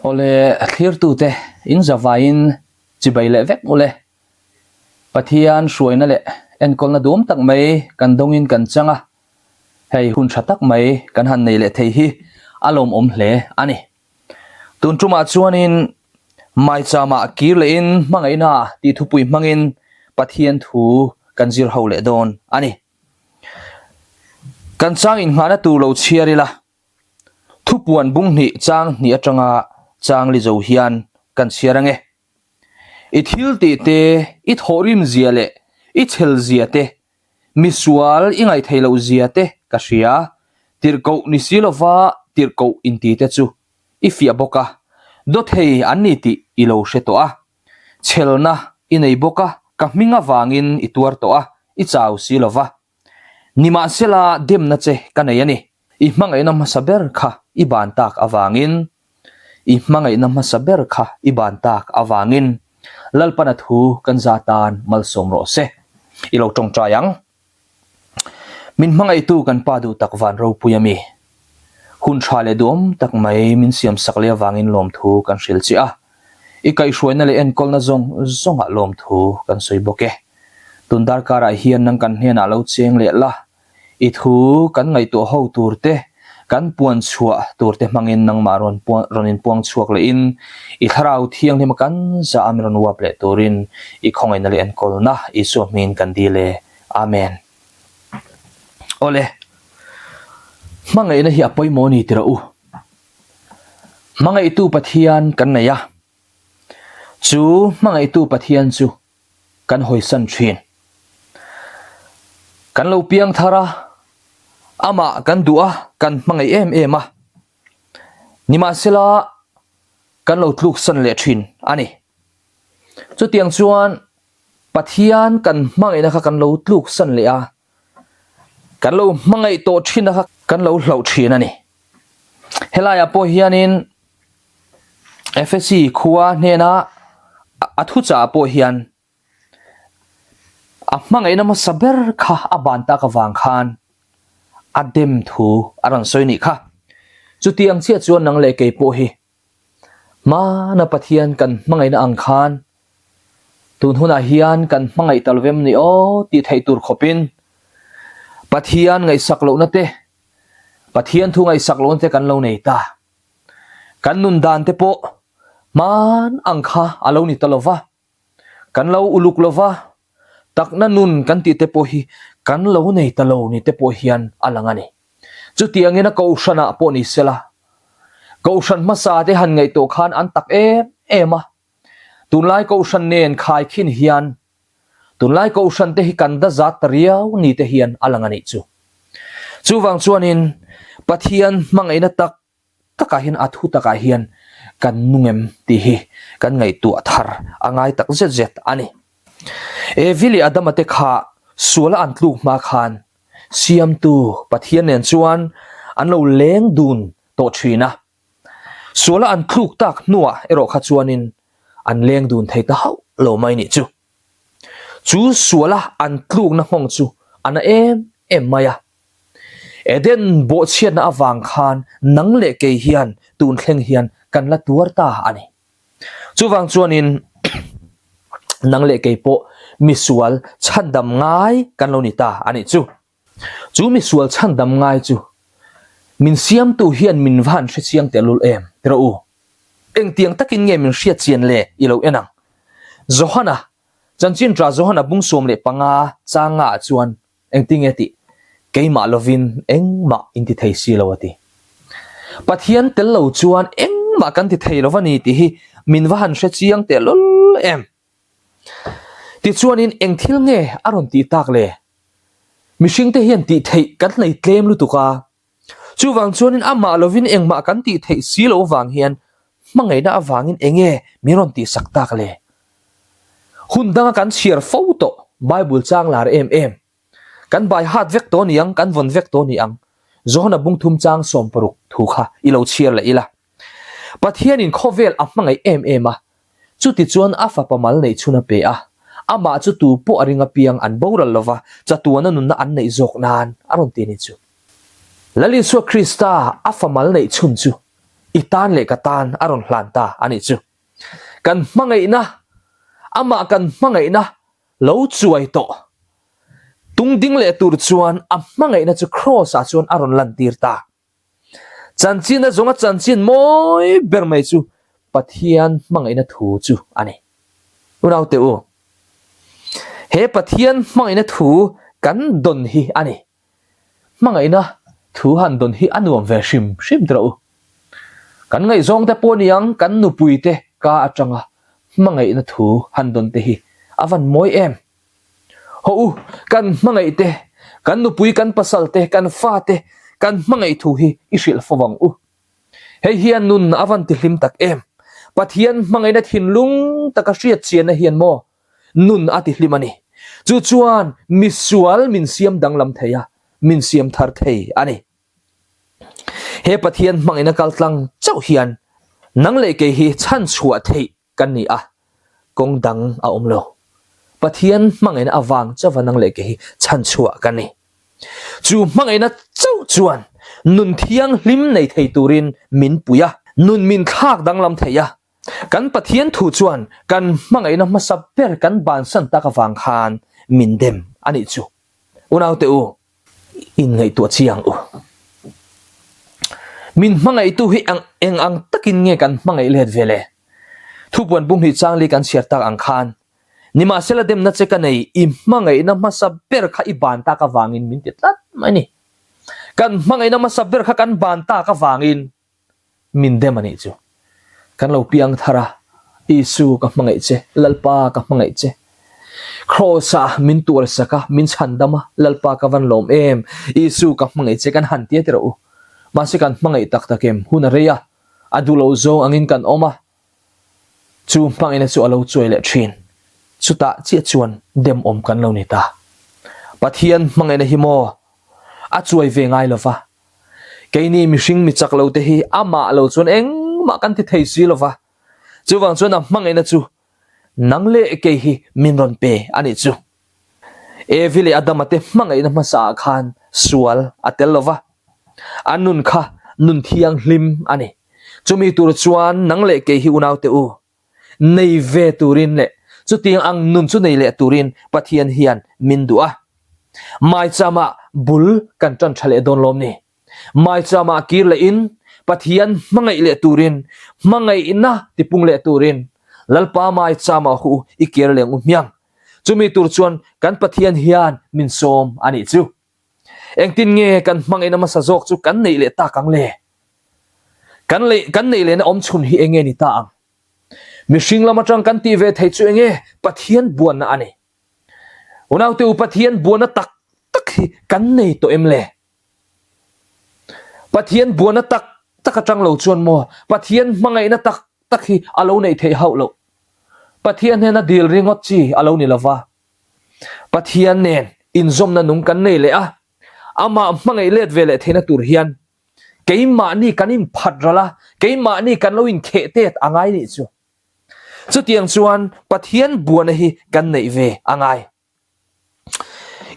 Awle thlirtute in zavaiin chibai leh vek ule. Pathian hruaina leh enkawlna duam tak mai kan dawngin kan chang a, hei hun tha tak mai kan han nei leh thei hi a lawmawm hle a ni. Tun tumah chuanin Maichama kir lehin hmangaihna tih thupui hmangin Pathian thu kan zir ho leh dawn a ni. Kan chang inngahna tur lo chhiar ila, thupuan bung hnih chang hnih atanga chang li zo hian kan chhiar ange. I thil tih te, i thawhrim zia leh i chhel zia te, misual i ngaihtheih loh zia te ka hria, tirhkoh ni si lova tirhkoh inti te chu i fiah bawk a, dawthei an ni tih i lo hre tawh a. Chhelna i nei bawk a, ka hming avangin i tuar tawh a, i chau si lo va. Nimahsela demna che ka nei a ni. I hmangaihna hmasa ber kha i ban tak avangin, i hmangaihna hmasa ber kha i ban tak avangin Lalpana thu kan za tan malsawm rawh se. I lo tawngtai ang. Min hmangaihtu kan Pa duh tak van ropui a mi. Hun tha leh duhawm tak mai min siam sak leh avangin lawmthu kan hrilh che a. I kaihhruaina leh enkawlna zawng zawngah lawmthu kan sawi bawk e. Tun darkarah hian nang kan hnenah lo cheng leh la, I thu kan ngaihtuah ho tur te, kan puan chhuah tur te hmangin nangmah rawn rawn inpuang chhuak lehin i thlarau thianghlim a kan zah a min rawn uap leh turin i khawngaihna leh enkawlna Isua hmingin kan dil e. Amen. Awle, hmangaihna hi a pawimawh a ni tirah u. Hmangaihtu Pathian kan nei a, chu hmangaihtu Pathian chu kan hawisan thin. Kan lo piang thar a, amah kan duh a, kan hmangaih em em a. Nimahsela kan lo tluksan leh thin a ni. Chutiang chuan Pathian kan hmangaihna kha kan lo tluksan leh a, kan lo hmangaih tawh thinna kha kan lo hlauh thin a ni. Helaiah pawh hianin Efesi khua hnena a thuchah pawh hian a hmangaihna hmasa ber kha a ban tak avang khan a dem thu a rawn sawi nih kha. Chutiang chiah chuan nang leh kei pawh hi hmana Pathian kan hmangaihna ang khan tun hunah hian kan hmangaih ta lovem ni aw tih theih tur khawpin Pathian ngaihsak lohna te, Pathian thu ngaihsak lohna te kan lo nei ta. Kan nun dan te pawh hman ang kha a lo ni ta lo va, kan lo uluk lo va, takna nun kan tih te pawh hi kan lo nei ta lo ni te pawh hian a lang a ni. Chutiangin a kohhranah pawh ni sela, kohhran hmasa te han ngaihtuah khan an tak em em a, tunlai kohhran nen khaikhin hian tunlai kohhran te hi kan dazat ta riau ni te hian a lang a nih chu. Chuvang chuanin Pathian hmangaihna tak takah hian a thu takah hian kan nung em tih hi kan ngaihtuah thar a ngai tak zet zet a ni. Evi leh Adama te kha suala an tluk hma khan Siamtu Pathian nen chuan an lo leng dun tawh thin a. Suala an tluk tak hnuah erawh kha chuanin an leng dun thei ta hauh lo mai nih chu. Chu suala an tlukna nghawng chu a na em em mai a. Eden bawhchhiatna avang khan nang leh kei hian tun thleng hian kan la tuar ta a ni. Chuvang chuanin nang leh kei pawh misual chhandam ngai kan lo ni ta a nih chu. Chu misual chhandam ngai chu min siamtu hian min va han hrechiang tehlul em tirah u. Engtiang takin nge min hriat chian le i lo en ang? Johana, Chanchin Ṭa Johana bung 15 chang ngaah chuan engtinge tih? Keimah lovin engmah in ti thei si lo a ti. Pathian tel lo chuan engmah kan ti thei lo va ni tih hi min va han hre chiang tehlul em? Tichuanin eng thil nge a rawn tih tak le? Mihringte hian tih theih kan nei tlem lutuk a, Chuvang chuanin amah lovin engmah kan tih theih si loh vang hian hmangaihna avangin enge min rawn tihsak tak le? Hun danga kan chhiar fo tawh Bible chang lar em em. Kan bai hat vek tawh ni ang, kan vawn vek tawh ni ang. Johana bungthum chang 60 thu kha i lo chhiar leh ila. Pathianin khawvel a hmangaih em em a, chutichuan a fapa mal neih chhun a pe a, amah chu tu pawh a ring apiang an boral lova chatuana nunna an neih zawk nan a rawn ti a ni chu. Lal Isua Krista a fa mal neih chhun chu. I tan leh ka tan a rawn hlan ta a nih chu. Kan hmangaihna, amah kan hmangaihna lo chuai tawh. Tung ding leh tur chuan a hmangaihna chu Kraws ah chuan a rawn lantir ta. Chanchin a zawnga chanchin mawi ber mai chu Pathian hmangaihna thu chu a ni. Unaute u, he Pathian hmangaihna thu kan dawn hi a ni. Hmangaihna thu han dawn hi a nuam ve hrim hrim tawh u. Kan ngaihzawngte pawh ni ang, kan nupuite ka atanga hmangaihna thu han dawn te hi a van mawi em. Haw u, kan hmangaih te, kan nupui, kan pasal te, kan fa te, kan hmangaih thu hi i hrilh fo vang u. Hei hian nun a van tihlim tak em? Pathian hmangaihna thinlung taka hriat chianna hian maw nun a tihlim a ni. Chu chuan misual min siam danglam thei a, min siam thar thei a ni. He Pathian hmangaihna kaltlang chauh hian nang leh kei hi chhanchhuah theih kan ni a, kawng dang a awm lo. Pathian hmangaihna avang chauha nang leh kei hi chhanchhuah kan ni. Chu hmangaihna chauh chuan nun thianghlim nei thei turin min pui a, nun min thlak danglam thei a. Kan Pathian thu chuan kan hmangaihna hmasa ber kan bansan tak avang khan min dem a nih chu. Unaute u, Inngaihtuah chi ang u. Min hmangaihtu hi ang eng ang takin nge kan hmangaih let ve le? Thupuan pumhnih changli kan chhiar tak ang khan, Nimahsela demna che ka nei, i hmangaihna hmasa ber kha i ban tak avangin min ti tlat mai ni. Kan hmangaihna hmasa ber kha kan ban tak avangin Min dem a nih chu. Kan lo piang thar a, Isu ka hmangaih che, Lalpa ka hmangaih che. Kraws-ah min tuar sak a, min chhan dam a, Lalpa ka van lawm em, Isu ka hmangaih che kan han tia tirh u. Mahse kan hmangaih tak tak em, hun a rei a, a duh lo zawng angin kan awm a, chu hmangaihna chu a lo chuai leh thin. Chutah chiah chuan dem awm kan lo ni ta. Pathian hmangaihna hi maw a chuai ve ngai lova, Keini mihring mi chak lo te hi amah lo chuan engmah kan ti thei si lo va, chuvang chuan a hmangaihna chu nang leh kei hi min rawn pe a nih chu. Evi leh Adama te hmangaihna hmasa ah khan sual a tel lo va, a nun kha nun thianghlim a ni. Chumi tur chuan nang leh kei hi unaute u, nei ve turin leh chutiang ang nun chu nei leh turin Pathian hian min duh a. Maichama bul kan tan tha leh dawn lawm ni. Maichama kir lehin Pathian hmangaih leh turin, hmangaihna tipung leh turin Lalpa maichama hu i kir leng u hmiang. Chumi tur chuan kan Pathian hian min sawm a nih chu. Engtin nge kan hmangaihna hmasa zawk chu kan neih leh tak ang le? Kan leh kan neih lehna awm chhun hi enge ni ta ang? Mihring lam atang kan tih ve theih chu enge Pathian buanna a ni. Unaute u Pathian buanna tak tak hi kan nei tawh em le? Pathian buanna tak tak atang lo chuan maw Pathian hmangaihna tak tak hi a lo neih theih hauh loh. Pathian hnena dil ringawt chi a lo ni lova. Pathian nen inzawmna nung kan nei leh a, amah hmangaih let ve leh theihna tur hian Keimahni kan inphat ral a, keimahni kan lo inkheh tet a ngai nih chu. Chutiang chuan Pathian buana hi kan neih ve a ngai.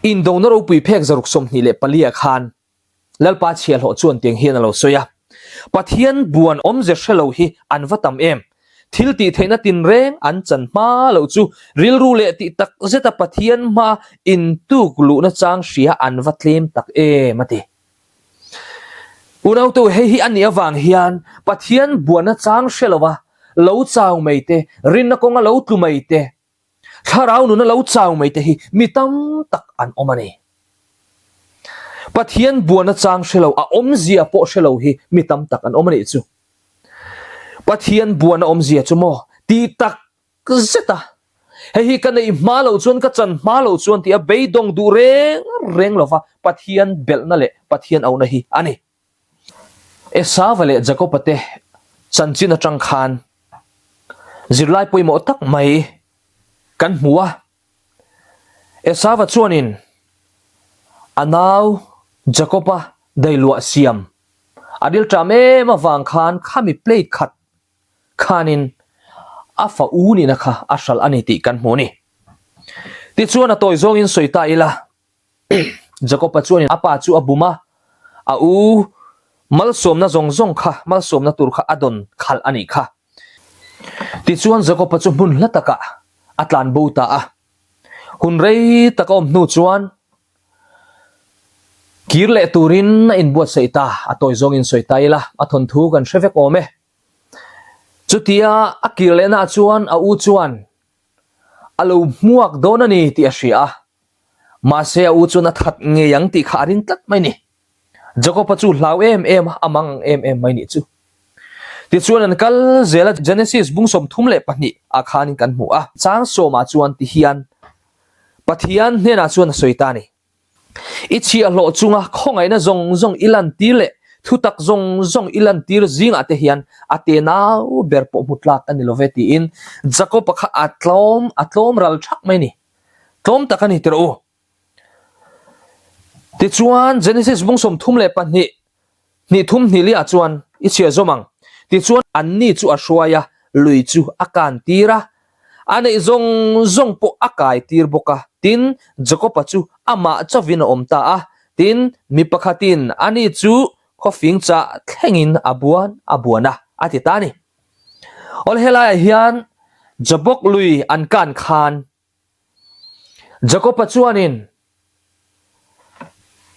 Indona ropui phek zaruk 24 khan Lalpa chhiahhlawh chuan tiang hian a lo sawi a, Pathian buan awmze hre lo hi an va tam em? Thil tih theihna tinreng an chan hma loh chu rilru leh tih tak zeta Pathian hma intuk luhna chang hria an va tlem tak em a ti. Unautu, hei hi a nih avang hian Pathian buana chang hre lova lo chau mai te, rinna kawnga lo tlu mai te, thlarau nuna lo chau mai te hi mi tam tak an awm a ni. Pathian buana chang hre lo, a awmzia pawh hre lo hi mi tam tak an awm a nih chu. Pathian buana awmzia chu maw tih tak zet a, hei hi ka neih hma loh chuan ka chan hma loh chuan tih a beidawng duh reng reng lova Pathian belhna leh Pathian auhna hi a ni. Esava leh Jakoba te chanchin atang khan zirlai pawimawh tak mai kan hmu a. Esava chuanin a nau Jakoba dailuah siam a rilṭam em avang khan khami plate khat khanin a fa u nihna kha a hralh a ni tih kan hmu a ni. Tichuan a tawi zawngin sawi ta ila, Jakob-a chuanin a pa chu a bum a, a u Malsawmna zawng zawng kha, malsawmna tur kha a dawn khalh a nih kha. Tichuan Jakob-a chu hmun hla takah a tlan bo ta a. Hun rei tak a awm hnu chuan kir leh turin a inbuatsaih ta, a tawi zawngin sawi ta ila, a thawnthu kan hre vek awm e. Chutia a kir lehnaah chuan a u chuan a lo hmuak dawn a ni tih a hria a, mahse a u chuan a that ngei ang tih kha a ring tlat mai ni. Jakob-a chu hlau em em a, a mang ang em em mai nih chu. Tichuan an kal zel a, Genesis bung 32 ah khanin kan hmu a. Chang sawmah chuan ti hian Pathian hnenah chuan a sawi ta a ni. I chhiahhlawh chunga khawngaihna zawng zawng i lantir leh thutak zawng zawng i lantir zingah te hian a tenau ber pawh hmu tlak a ni lo ve tiin Jakob-a kha a tlawm a tlawm ral thak mai a ni. Tlawm tak a ni tirh u. Tichuan, Genesis bung 32, hnih thum hnih liah chuan i chhiah zawm ang. Tichuan, anni chu a hruai a, lui chu a kan tir a, a neih zawng zawng pawh a kai tir bawk a. Tin, Jakoba chu amah chauhin a awm ta a. Tin, mi pakhatin ani chu khawfing chah thlengin a buan a buan a, a ti ta a ni. Awle, helaiah hian Jabok lui an kan khan Jakob-a chuanin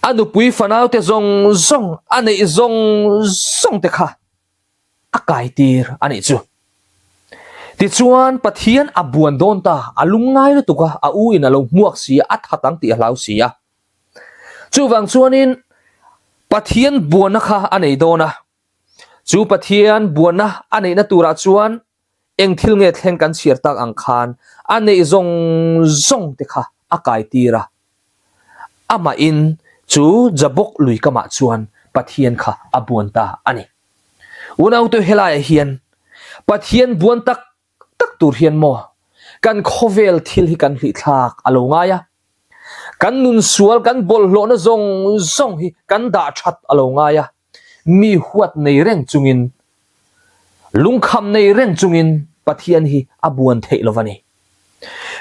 a nupui fanaute zawng zawng a neih zawng zawng te kha a kai tir a nih chu. Tichuan Pathian a buan dawn ta, a lungngai lutuk a, a u in a lo hmuak si a, a that ang tih a hlau si a. Chuvang chuanin Pathian buanna kha a nei dawn a, chu Pathian buanna a neihna turah chuan Eng thil nge thleng kan chhiar tak ang khan a neih zawng zawng te kha a kai tir a. Amahin chu Jabok lui kamah chuan Pathian kha a buan ta a ni. Unaute helaiah hian Pathian buan tak tak tur hian maw kan khawvel thil hi kan hlihthlak a lo ngai a. Kan nun sual kan bawlhhlawhna zawng zawng hi kan dah that a lo ngai a. Mi huat nei reng chungin, lungkham nei reng chungin Pathian hi a buan theih lo va ni.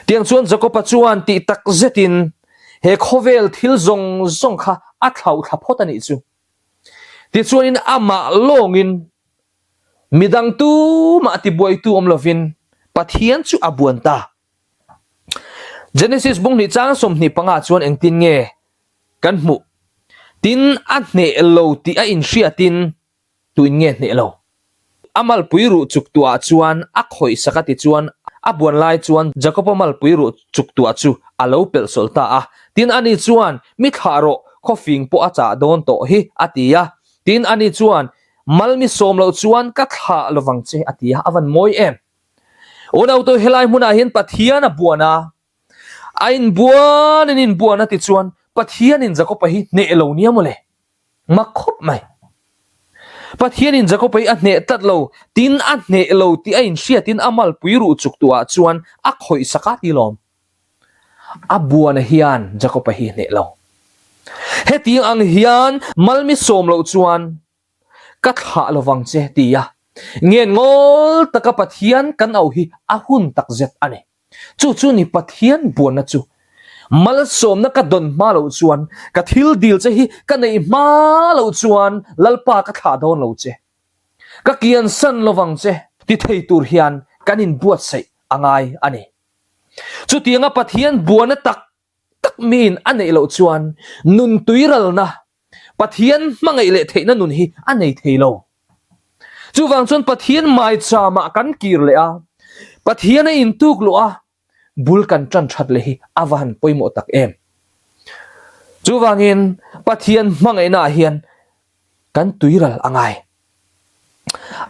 Tiang chuan Jakob-a chuan tih tak zetin he khawvel thil zawng zawng kha a thlauhthla phawt a nih chu. Tichuanin amah lawngin midang tumah tibuaitu awm lovin Pathian chu a buan ta. Genesis bung hnih chang 25 chuan engtin nge Kan hmuh. Tin, a hneh lo tih a inhriatin tuin nge hneh lo? A malpui ruh chuk tuah chuan a khawih sak a ti chuan a buan lai chuan Jakob-a malpui ruh chuk tuah chu a lo pelh sawlh ta a. Tin, ani chuan, Mi thlah rawh, khawfing pawh a chah dawn tawh hi, a ti a. Tin, ani chuan, Mal mi sawm loh chuan ka thlah lovang che, a ti a. A van mawi em! Unautu, helai hmunah hian Pathian a buan a. A inbuan in inbuan a ti chuan Pathianin Jakob-a hi hneh lo nia mawle. Mak khawp mai. Pathianin Jakob-a hi a hneh tlat lo, tin a hneh lo tih a inhriatin a malpui ruh chuk tuah chuan a khawih sak a ti lawm. A buana hian Jakob-a hi hneh lo. Hetiang ang hian malmi sawm loh chuan Ka thlah lovang che ti a, ngen ngawl taka Pathian kan auh hi a hun takzet a ni. Chu chu ni Pathian buanna chu. Malsawmna ka dawn hma loh chuan, ka thil dil che hi ka neih hma loh chuan Lalpa ka thlah dawn lo che. Ka kiansan lovang che ti thei tur hian kan inbuatsaih a ngai a ni. Chutianga Pathian buanna tak tak miin a neih loh chuan nun tuiralna Pathian hmangaih leh theihna nun hi a nei thei lo. Chuvang chuan Pathian maicham-ah kan kir leh a, Pathian a intuk luh a, bul kan tan that leh hi a va han pawimawh tak em. Chuvangin Pathian hmangaihnaah hian kan tuiral a ngai.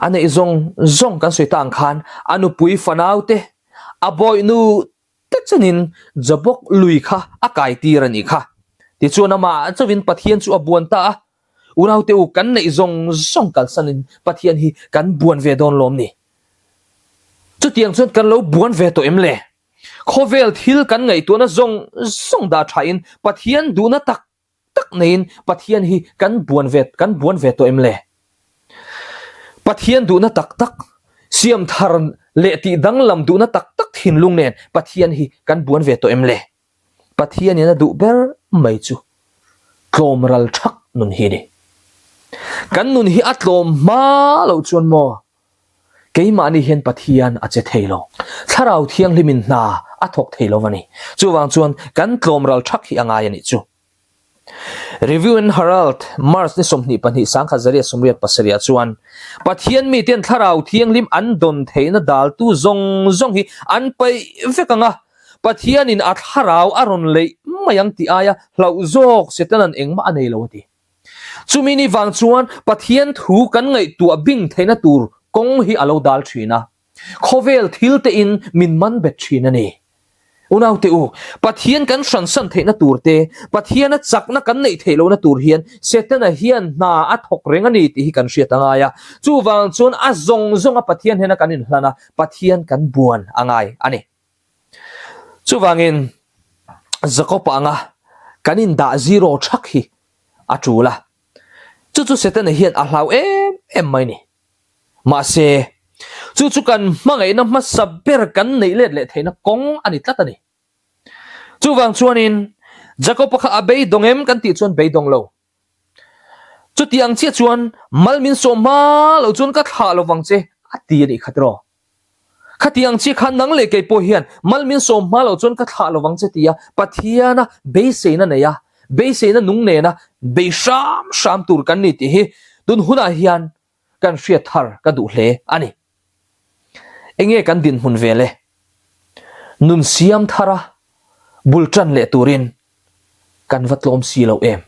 A neih zawng zawng kan sawi ta ang khan a nupui fanaute, a bawihnu Te chuanin Jabok lui kha a kai tir a nih kha. Tichuan amah chauhin Pathian chu a buan ta a, Unaute u, kan neih zawng zawng kalsanin Pathian hi kan buan ve dawn lawm ni? Chutiang chuan kan lo buan ve tawh em le? Khawvel thil kan ngaihtuahna zawng zawng dah thain Pathian duhna tak tak neiin Pathian hi kan buan ve kan buan ve tawh em le? Pathian duhna tak tak, siam thar leh tih danglam duhna tak tak thinlung nen Pathian hi kan buan ve tawh em le? Pathianin a duh ber mai chu tlawm ral thak nun hi a ni. Kan nun hi a tlawm hma loh chuan maw? Keimahni hian Pathian a che thei lo. Thlarau Thianghlimin hna a thawk thei lo a ni. Chuvang chuan kan tlawm ral thak hi a ngai a nih chu. Review and Herald, March ni 22 17 ah chuan Pathian mite'n Thlarau Thianghlim an dawn theihna daltu zawng zawng hi an paih vek ang a, Pathianin a thlarau a rawn leih mai ang tih aia hlauh zawk Setanan engmah a nei lo a ti. Chumi ni vang chuan Pathian thu kan ngaihtuah bing theihna tur kawng hi a lo dal thin a, khawvel thil tein min man bet thin a ni. Unaute u, Pathian kan hransan theihna tur te, Pathiana chakna kan neih theih lohna tur hian Setana hian hna a thawk reng a ni tih hi kan hriat a ngai a. Chuvang chuan a zawng zawnga Pathian hnena kan inhlan a, Pathian kan buan a ngai a ni. Chuvangin Jakob-a anga kan indah zero thak hi a tul a, chu chu Setana hian a hlau em em mai ni. Mahse, chu chu kan hmangaihna hmasa ber kan neih let leh theihna kawng a ni tlat a ni. Chuvang chuanin Jakob-a kha a beidawng em kan tih chuan beidawng lo. Chuti ang chiah chuan mal min sawm hma lo chuan ka thlah lo vang che a ti a nih kha tiraw. Khati ang chiah khan nang leh kei pawh hian mal min sawm hma lo chuan ka thlah lo vang che tia Pathiana beiseina nei a, beiseina nung nena bei hram hram tur kan ni tih hi tun hunah hian kan hriat thar ka duh hle a ni. Enge kan dinhmun vel e? Nun siam thara bul tan leh turin kan va tlawm si lo em?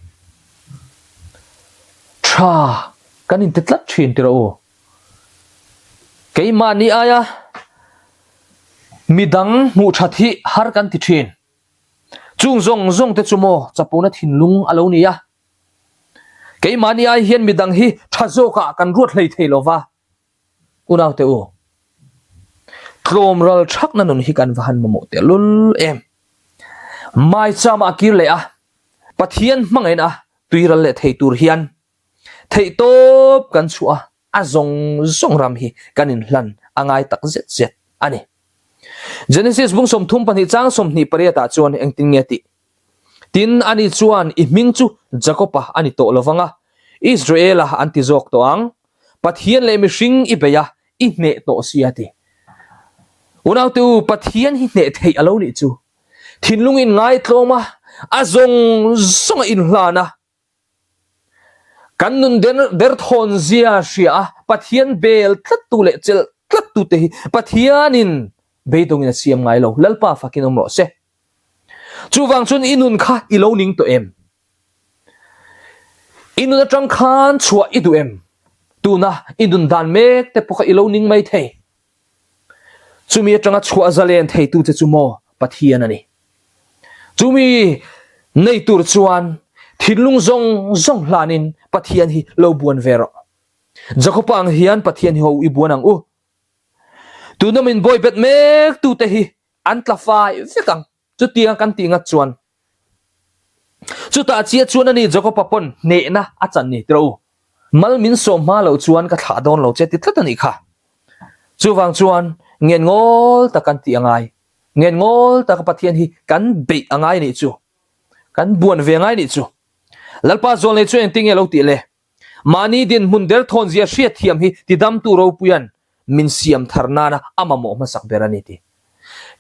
Tha kan inti tlat thin tiraw u. Keimahni aia midang hmuh that hi har kan ti thin. Chung zawng zawng te chu maw chapona thinlung a lo ni a. Keimahni ai hian midang hi tha zawkah kan ruat hlei thei lo va. Unaute u, tlawm ral thakna nun hi kan va han mamawh tehlul em. Maichama a kir leh a, Pathian hmangaihna a tui ral leh thei tur hian theihtawp kan chhuah a, a zawng zawng ram hi kan inhlan a ngai tak zet zet a ni. Genesis bung 32 chang 28 ah chuan engtin nge tih? Tin, ani chuan i hming chu Jakob-a a ni tawh lo vang a, Israel-a an ti zawk tawh ang. Pathian leh mihring i bei a, i hneh tawh si a ti. Unaute u, Pathian hi hneh theih a lo nih chu. Thinlung inngaihtlawm a, a zawng zawng a inhlan a. Kan nun derthawn zia hria a, Pathian bel tlattu leh chelh tlattute hi Pathianin beidawngin a siam ngai lo. Lalpa fakin awm rawh se. Chuvang chuan i nun kha i lo ning tawh em? I nun atang khan chhuah i duh em? Tuna i nun dan mek te pawh kha i lo ning mai thei. Chumi atanga chhuah zalen theitu che chu maw Pathian a ni. Chumi nei tur chuan thinlung zawng zawng hlanin Pathian hi lo buan ve rawh. Jakopa ang hian Pathian hi ho i buan ang u. Tuna min bawi bet mek tute hi an tla fai vek ang. Chutiang kan tih ngat chuan chutah chiah chuan ani Jakopa pawn hnehna a chan ni tiraw u. Mal min sawm hma loh chuan ka thlah dawn lo che ti tlat a nih kha. Chuvang chuan ngen ngawl tak kan tih a ngai. Ngen ngawl taka Pathian hi kan beih a ngai nih chu. Kan buan ve a ngai nih chu. Lalpa zawlnei chu engtin nge lo tih le? Mahni dinhmun derthawn zia hriatthiam hi tidamtu ropuian min siam thar nana a mamawh hmasak ber a ni ti.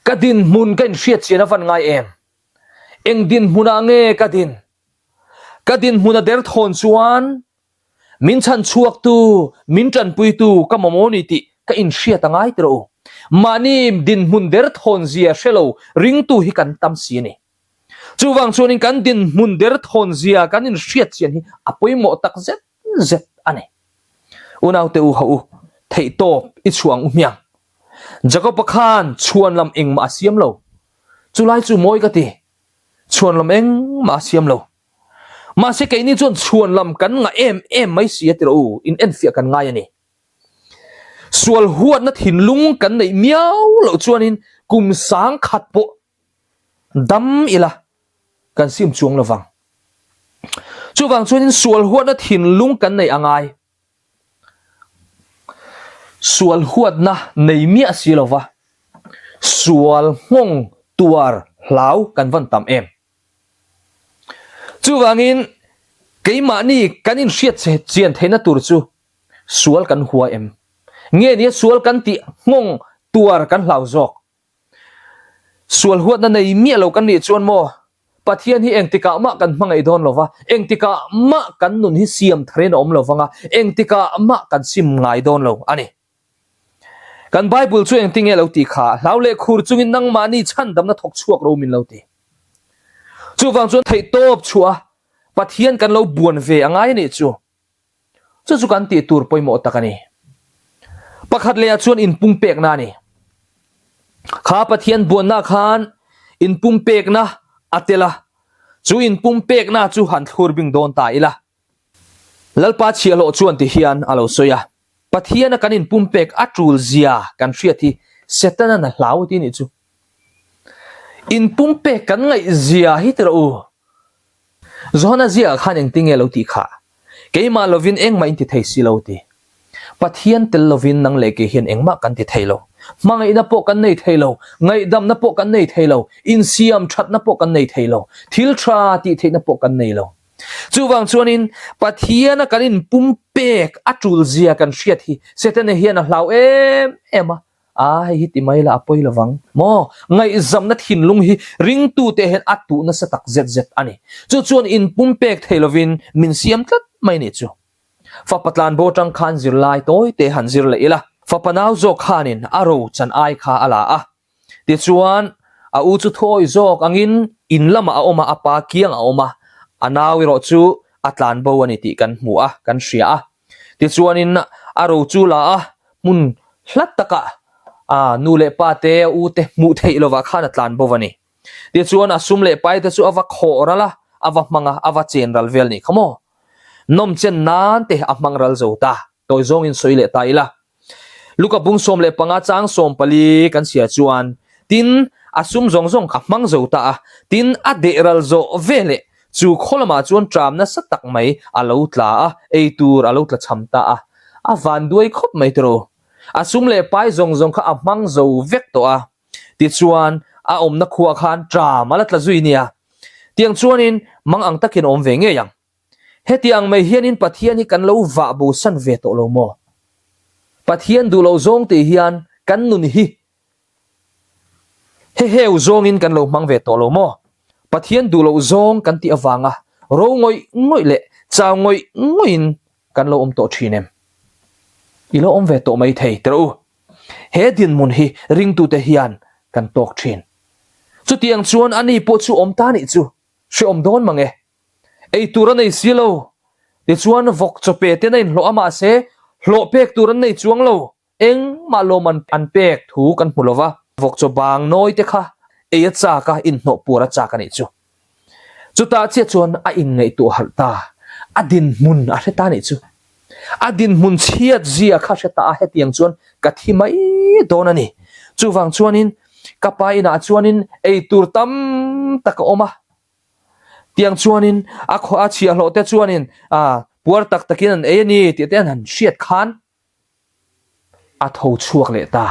Ka dinhmun ka inhriatchian a van ngai em? Eng dinhmunah nge ka din? Ka dinhmun a derthawn chuan min chhan chhuaktu, min tanpuitu ka mamawh ni tih ka inhriat a ngai tirh u. Mahni dinhmun derthawn zia hre lo ringtu hi kan tam si a ni. Chuvang chuanin kan dinhmun derthawn zia kan inhriat chian hi a pawimawh tak zet zet a ni. Unaute u hauh u, theihtawp i chhuang u hmiang. Jakob-a khan chhuan lam engmah a siam lo. Chulai chu mawi ka ti, chhuan lam engmah a siam lo. Mahse keini chuan chhuan lam kan ngah em em mai si a ti rawh u, in enfiah kan ngai a ni. Sual huatna thinlung kan neih miau loh chuanin kum sang khat pawh Dam ila kan sim chuang lo vang. Chuvang chuanin sual huatna thinlung kan nei angai. Sual huatna nei miah si lo va, sual nghawng tuar hlau kan van tam em. Chuvangin. Keimahni kan inhriat chian theihna tur chu sual kan hua em? Nge nia sual kan tih nghawng tuar kan hlau zawk? Sual huatna nei miah lo kan nih chuan maw Pathian hi engtikah mah kan hmangaih dawn lo va, engtikah mah kan nun hi siam tharin a awm lo vang a, engtikah mah kan sim ngai dawn lo a ni. Kan Bible chu engtinge lo tih kha, hlau leh khur chungin nangmahni chhandamna thawk chhuak ro min lo ti. Chuvang chuan theihtawp chhuah a Pathian kan lo buan ve a ngai a nih chu. Chu chu kan tih tur pawimawh tak a ni. Pakhat lehah chuan inpumpekna a ni. Kha Pathian buanna khan inpumpekna a tel a, chu inpumpekna chu han thlur bing dawn ta ila. Lalpa chhiahhlawh chuan ti hian a lo sawi a, Pathiana kan inpumpek a tul zia kan hriat hi Setana'n a hlau ti nih chu. Inpumpek kan ngaih zia hi ti rawh u. Johana ziakah khan engtin nge lo tih khah? Keimah lovin engmah in ti thei si lo ti. Pathian tel lovin nang leh kei hian engmah kan ti thei lo. Hmangaihna pawh kan nei thei lo, ngaihdamna pawh kan nei thei lo, insiam thatna pawh kan nei thei lo, thil tha tih theihna pawh kan nei lo. Chuvang chuanin Pathiana kan inpumpek a tul zia kan hriat hi Setana hian a hlau em em a, A, hei hi ti mai la a pawi lovang maw? Ngaihzamna thinlung hi ringtute hian a tuh nasa tak zet zet a ni. Chu chuan inpumpek thei lovin min siam tlat mai nih chu. Fapa tlanbo atang khan zirlai tawi te han zir leh ila. Fapa nau zawk khanin a ro chan ai kha a la a. Tichuan, a u chu thawi zawk angin in lamah a awm a, a pa kiang a awm a, a nau erawh chu a tlanbo a ni tih kan hmu a, kan hria a. Tichuanin a ro chu la a, hmun hlat takah a nu leh pa te, a u te hmuh theih lovah khan a tlan bo a ni. Tichuan a sum leh pai te chu a va khawh ral a, a va hmang a, a va chen ral vel nih kha maw. Nawm chen nan te a hmang ral zo ta. Tawi zawngin sawi leh ta ila. Luka bung 15 chang 14 kan chhiar chuan, Tin, a sum zawng zawng kha hmang zo ta a, tin, a deh ral zawh ve leh chu khaw lamah chuan ṭam nasa tak mai a lo tla a, ei tur a lo tla cham ta a. A van duai khawp mai tiraw. A sum leh pai zawng zawng kha a hmang zo vek tawh a. Tichuan, a awmna khuah khan ṭam a la tla zui nia. Tiang chuanin mang ang takin a awm ve ngei ang. Heti ang mai hianin Pathian hi kan lo vah bosan ve tawh lo maw? Pathian duh loh zawng tih hian kan nun hi heheu zawngin kan lo hmang ve tawh lo maw? Pathian duh loh zawng kan tih avanga ro ngawih ngawih leh chau ngawih ngawihin kan lo awm tawh thin em? I lo awm ve tawh mai thei teh rawh u. He dinhmun hi ringtute hian kan tawk thin. Chutiang chuan ani pawh chu awm ta nih chu hreawm dawn mang e. Ei tur a nei si lo. Tichuan vawk chaw pe ten a inhlawh a mahse hlawh pek tur an nei chuang lo. Engmah lawm an an pek thu kan hmu lo va. Vawk chaw bang nawi te kha ei a chak a, inhnawh puar a chak a nih chu. Chutah chiah chuan a inngaihtuah harh ta. A dinhmun a hre ta a nih chu. A dinhmun chhiat zia kha hre ta a, hetiang chuan ka thi mai dawn a ni. Chuvang chuanin ka pa inah chuanin ei tur tam tak a awm a. Tiang chuanin a khaw a chhiahhlawh te chuanin a puar tak takin an ei a ni tih te an han hriat khan a tho chhuak leh ta.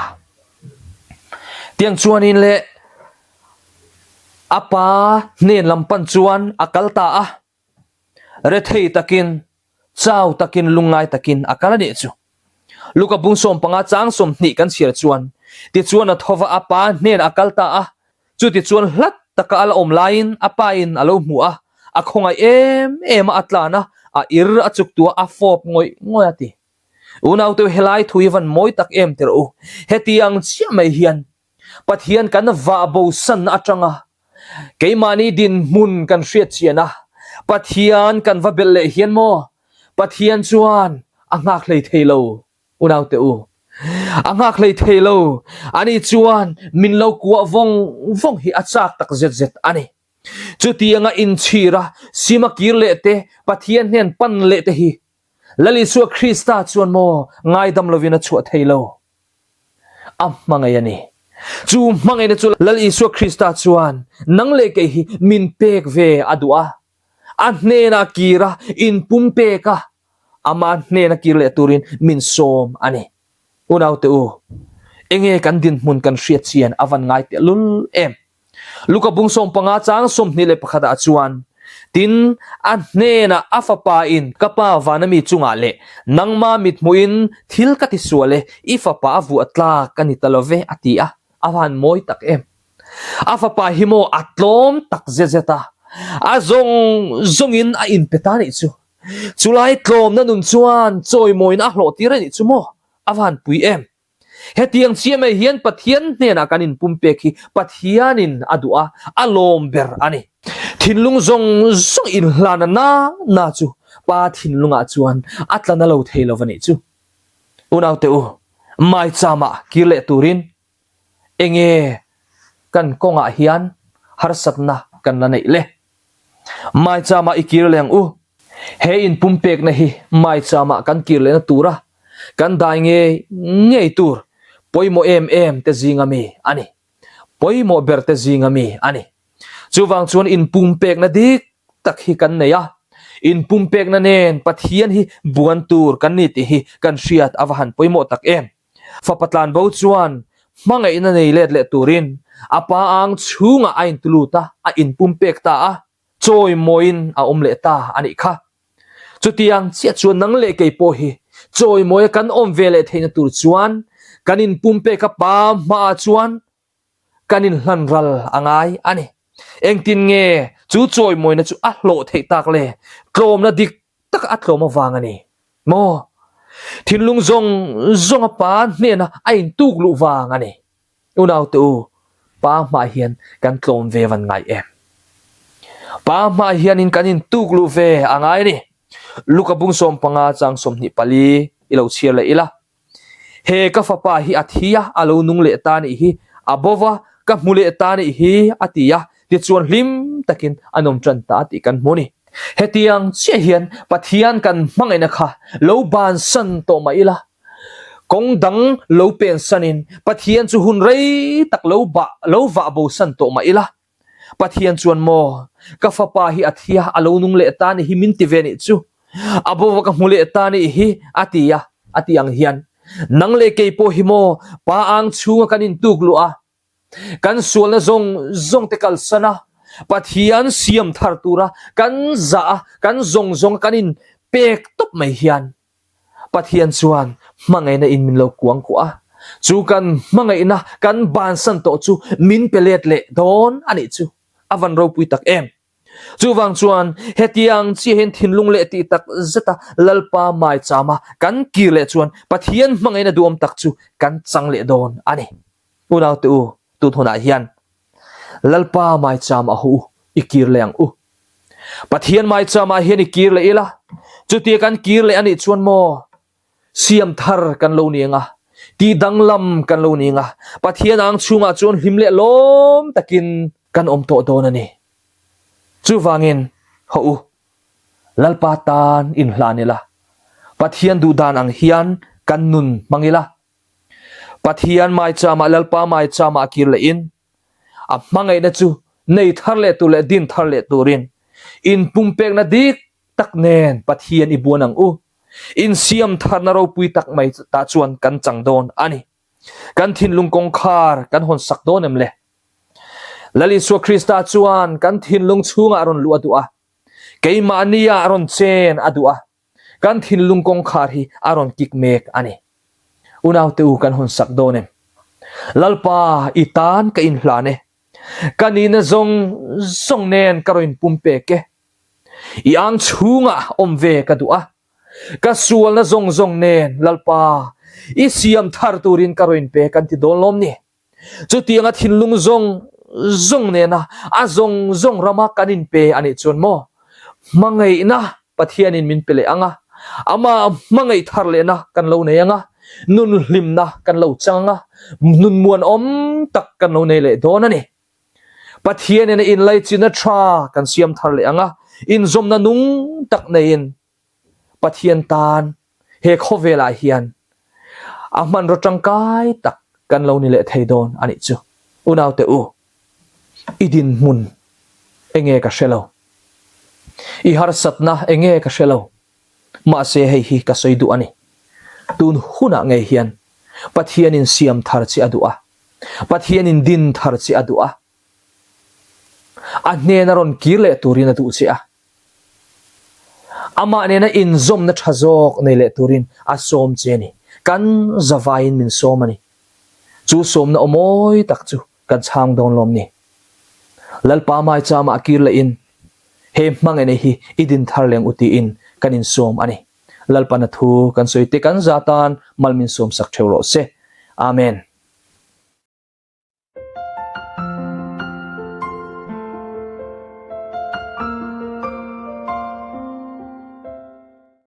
Tiang chuanin leh a pa hnen lam pan chuan a kal ta a, rethei takin Chau takin lungngai takin a kal a nih chu. Luka bung 15 chang 20 kan chhiar chuan, Tichuan a thova a pa hnen a kal ta a, chutichuan hlat taka a la awm laiin a pa in a lo hmu a, a khawngaih em em a, a tlan a, a ir a chuk tu a, a fawp ngawih ngawih a ti. Unaute helai thu hi van mawi tak em tirh u, heti ang chiah mai hian Pathian kan vah bosanna atanga keimahni dinhmun kan hriat chian a, Pathian kan va belh leh hian maw? Pathian chuan a nghak hlei thei lo, unaute u. A nghak hlei thei lo. Ani chuan min lo kuah vawng vawng hi a chak tak zet zet a ni. Chutianga inchhir a, sim a kir leh te, Pathian hnen pan leh te hi Lal Isua Krista chuan maw ngaidam lovin a chhuah thei lo. A hmangaih a ni. Chu hmangaihna chu Lal Isua Krista chuan nang leh kei hi min pek ve a duh a. A hnenah kir a, inpum pek a, ama hnena kir leh turin min sawm a ni. Unaute u, enge kan dinhmun kan hriat chian a van ngai tehlul em? Luka bung 15 chang 21 ah chuan. Tin, a hnenah a fapa in, Ka pa vana mi chungah leh nangma mithmuhin thil ka tisual e, i fapa a vuah tlak ka ni ta lo ve, a ti a. A van mawi tak em! A fapa hi maw a tlawm tak zet zet a, a zawng zawngin a inpe ta nih chu. Chulai tlawmna nun chuan chawimawiin a hlawhtir a nih chu maw? A van pui em! Hetiang chiah mai hian Pathian hnenah kan inpumpek hi Pathianin a duh a, a lawm ber a ni. Thinlung zawng zawng inhlana na na chu Pa thinlungah chuan a tla na lo thei lo va nih chu. Unaute u, maichama kir leh turin enge kan kawngah hian harsatna kan la neih le? Maichama i kir leh ang u. He inpumpekna hi maichama kan kir lehna tura kan dai ngei ngei tur pawimawh em em te zinga mi a ni. Pawimawh ber te zinga mi a ni. Chuvang chuan inpumpekna dik tak hi kan nei a, inpumpekna nen Pathian hi buan tur kan ni tih hi kan hriat a va han pawimawh tak em. Fapa tlanbo chuan hmangaihna nei let leh turin a pa ang chhungah a intulut a, a inpumpek ta a, chawimawiin a awm leh ta a nih kha. Chutiang chiah chuan nang leh kei pawh hi chawimawia kan awm ve leh theihna tur chuan kan inpumpek a pa hmaah chuan kan inhlan ral a ngai a ni. Engtin nge chu chawimawina chu a hlawh theih tak le? Tlawmna dik taka a tlawm avang a ni maw? Thinlung zawng zawng a pa hnena a intuk luh vang a ni. Unaute u, pa hmah hian kan tlawm ve van ngai em? Pa hmah hianin kan intuk luh ve a ngai a ni. Luka bung 15 chang 24 i lo chhiar leh ila. He ka fapa hi a thi a, a lo nung leh ta nih hi, a bo va, ka hmu leh ta nih hi, a ti a, tichuan hlim takin a nawm tan ta tih kan hmu a ni. Hetiang chiah hian Pathian kan hmangaihna kha lo bansan tawh mah ila, kawng dang lo pensanin Pathian chu hun rei tak lo bah lo vah bosan tawh mah ila, Pathian chuan maw, ka fapa hi a thi a, a lo nung leh ta nih hi min ti ve nih chu, a bo va ka hmu leh ta nih hi, a ti a, a ti ang hian. Nang leh kei pawh hi maw, pa ang chhunga kan intuk luh a, kan sualna zawng zawng te kalsan a, Pathian siam thar tura kan zah a, kan zawng zawng a kan inpek tawp mai hian, Pathian chuan hmangaihna in min lo kuang kuah a, chu kan hmangaihna kan bansan tawh chu min pe let leh dawn a nih chu a van ropui tak em. Chuvang chuan hetiang chiahin thinlung leh tih tak zeta Lalpa maichama kan kir leh chuan Pathian hmangaihna duhawm tak chu kan chang leh dawn a ni. Unaute u, tun hunah hian Lalpa maicham a hu u, i kir leh ang u. Pathian maicham ah hian i kir leh ila, chutia kan kir leh anih chuan maw, siam thar kan lo ni anga, tih danglam kan lo ni anga, Pathian ang chhungah chuan hlim leh lawm takin kan awm tawh dawn a ni. Chuvangin, hawh u, Lalpa tan inhlan ila, Pathian duhdan ang hian kan nun hmang ila, Pathian maicham ah Lalpa maicham ah kir leh in a hmangaihna chu nei thar leh tur leh din thar leh turin inpumpekna dik tak nen Pathian i buan ang u. Insiam tharna ropui tak mai tah chuan kan chang dawn a ni. Kan thinlung kawngkhar kan hawn sak dawn em le? Lal Isua Krista chuan kan thinlung chhungah a rawn luh a duh a, keimahnia a rawn chen a duh a, Kan thinlung kawngkhar hi a rawn kik mek a ni. Unaute u kan hawn sak dawn em? Lalpa i tan ka inhlan e. Ka nihna zawng zawng nen ka rawn inpumpek e. I ang chhungah awm ve ka duh a. Ka sualna zawng zawng nen Lalpa i siam thar turin ka rawn inpe kan ti dawn lawm ni? Chutianga thinlung zawng zawng nena a zawng zawng rama kan inpe a nih chuan maw? Hmangaihna Pathianin min pe leh ang a, ama hmangaih thar lehna kan lo nei ang a, nun hlimna kan lo chang ang a, nun muanawm tak kan lo nei leh dawn a ni. Pathianin a inlaichinna tha kan siam thar leh ang a, inzawmna nung tak neiin Pathian tan he khawvelah hian a hmanraw tangkai tak kan lo ni leh thei dawn a nih chu. Unaute u, i dinhmun enge ka hre lo. I harsatna enge ka hre lo. Mahse hei hi ka sawi duh a ni. Tun hunah ngei hian Pathianin siam thar che a duh a. Pathianin din thar che a duh a. A hnena rawn kir leh turin a duh che a. Amah nena inzawmna tha zawk nei leh turin a sawm che a ni. Kan zavaiin min sawm a ni. Chu sawmna aw mawi tak chu kan chhang dawn lawm ni. Lalpa maichama a kir lehin he hmangaihna hi i din thar leng u tiin kan insawm a ni. Lalpana thu kan sawi te kan za tan mal min sawmsak theuh rawh se. Amen.